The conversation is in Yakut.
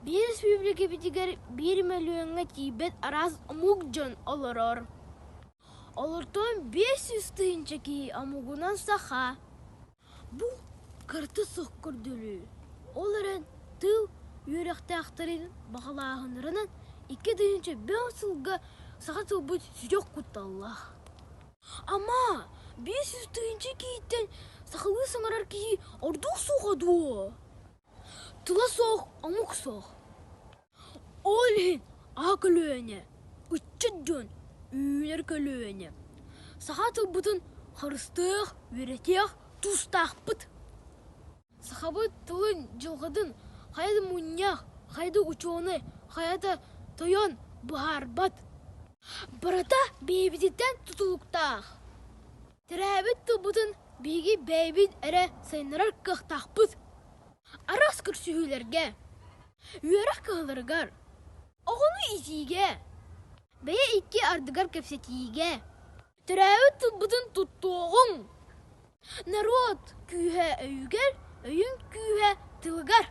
Биир өрөспүүбүлүкэбитигэр биир мөлүйүөҥҥэ тиийбэт араас омук дьон олорор. Олортон 500 тыһыынча киһи омугунан саха. Бу кырата суох көрдөрүү. Ол эрэн тыл үөрэхтээхтэрин баҕалааһыннарынан 2005 сылга саха тылбыт сүтүөх кутталлаах. Ама, 500 тыһыынча киһиттэн сахалыы саҥарар киһи ордук суоҕа дуо? Тыла суох омук суох. Ол иһин аҕа көлүөнэ, ыччат дьон үүнэр көлүөнэ саха тылбытын харыстыах, үөрэтиэх тустаахпыт. Сахабыт тылын дьылҕатын хайа да мунньах, хайа да учуонай, хайа да тойон быһаарбат. Барыта бэйэбититтэн тутулуктаах. Төрөөбүт тылбытын биһиги бэйэбит эрэ сайыннарар кыахтаахпыт. Араас көрсүһүүлэргэ, үөрэх кыһаларыгар, оҕону иитиигэ, бэйэ икки ардыгар кэпсэтиигэ төрөөбүт тылбытын туттуоҕуҥ. Норуот күүһэ өйүгэр, өйүн күүһэ тылыгар.